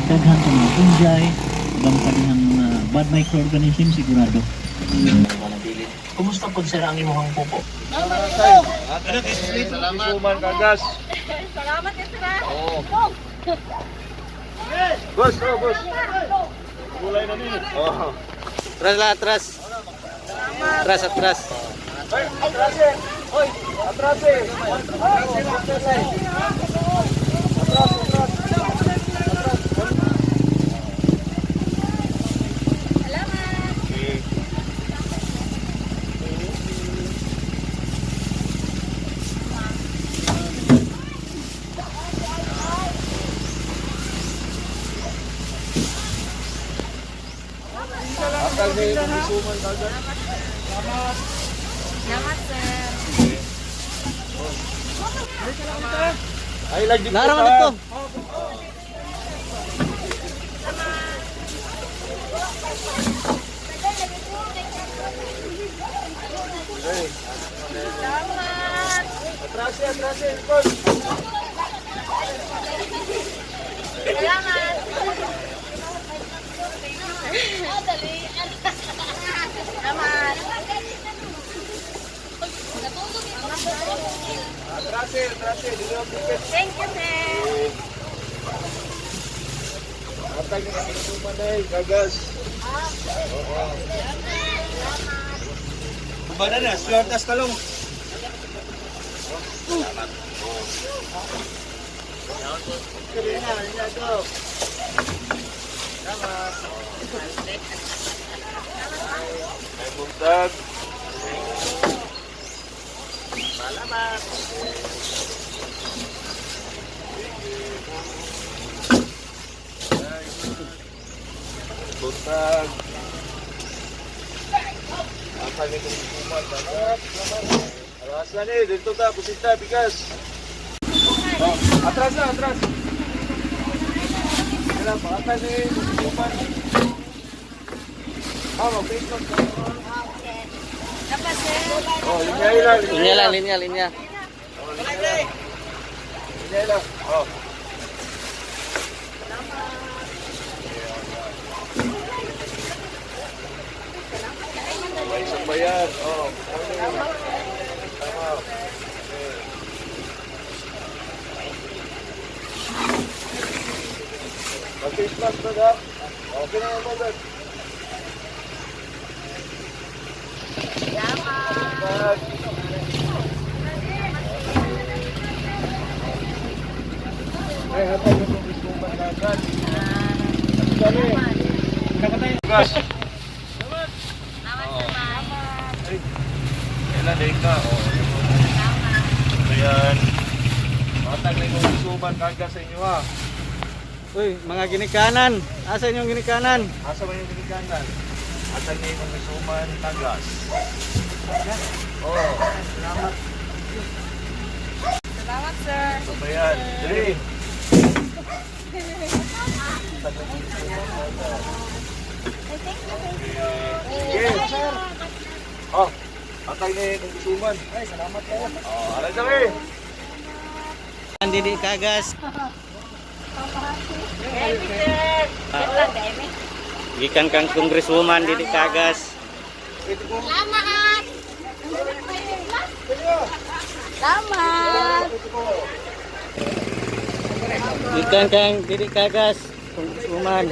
Daghan sa mga fungi, ubang pa dihang mga bad microorganisms sigurado. Kumusta po, sir, ang imuhang pupo? Salamat. Kagas. Salamat, sir. Oo. Boss, oh, boss. Gulay na ni. Oh. Atras lang, atras. Atras, atras. Ay, atras eh. Hoy, atras eh. Atras, atras eh. Atras, atras. Salamat. Okay. Atras eh, kung kagas. Salamat, sir. Ay, lagi Naraman ito. Salamat. Atras eh, atras eh, boss. Salamat. Dali. Salamat. Atras eh, atras eh. Dili ako dikit. Thank you, sir. Atay ng kasuman ay gagas. Oo. Bana na, slortas talong. Salamat. Salamat. May buntag. Salamat. Buntag. Apa ni kung kuman dagat. Alas na ni, dito ta, kusita, bigas. Oh, atras na, atras. Kaya baka ni kung kuman. Ah, mag-face mask ka. Dapat, sir. Oh, linya lang, Linya lang, linya, linya. Oh, linya lang. Linya lang. Oh. May isang bayan. Oh, tama. Okay. Mag-face mask ba ka? Okay na naman, Dad. Salamat. Ay, hatag na itong iskuman kagad. Ano dali? Gas. Salamat, salamat. Ay, kailan din ka? Oh, ayan. Matag na itong isuman kagad sa inyo ha. Uy, mga ginikanan. Asa inyong ginikanan? Asa man yung ginikanan? Hatag na itong isuman tagas. Oh, Salamat. Salamat, sir. ito ba yan? Dali. Thank you, thank you. Sige. Oh, atay na itong isuman. Ay, salamat kayo. Oh, alay kami. Didi Kagas. Thank you, sir. Wait lang, dahil. Gikan kang Congresswoman Didi Kagas. Salamat. Salamat. Gikan kang Didi Kagas, Congresswoman.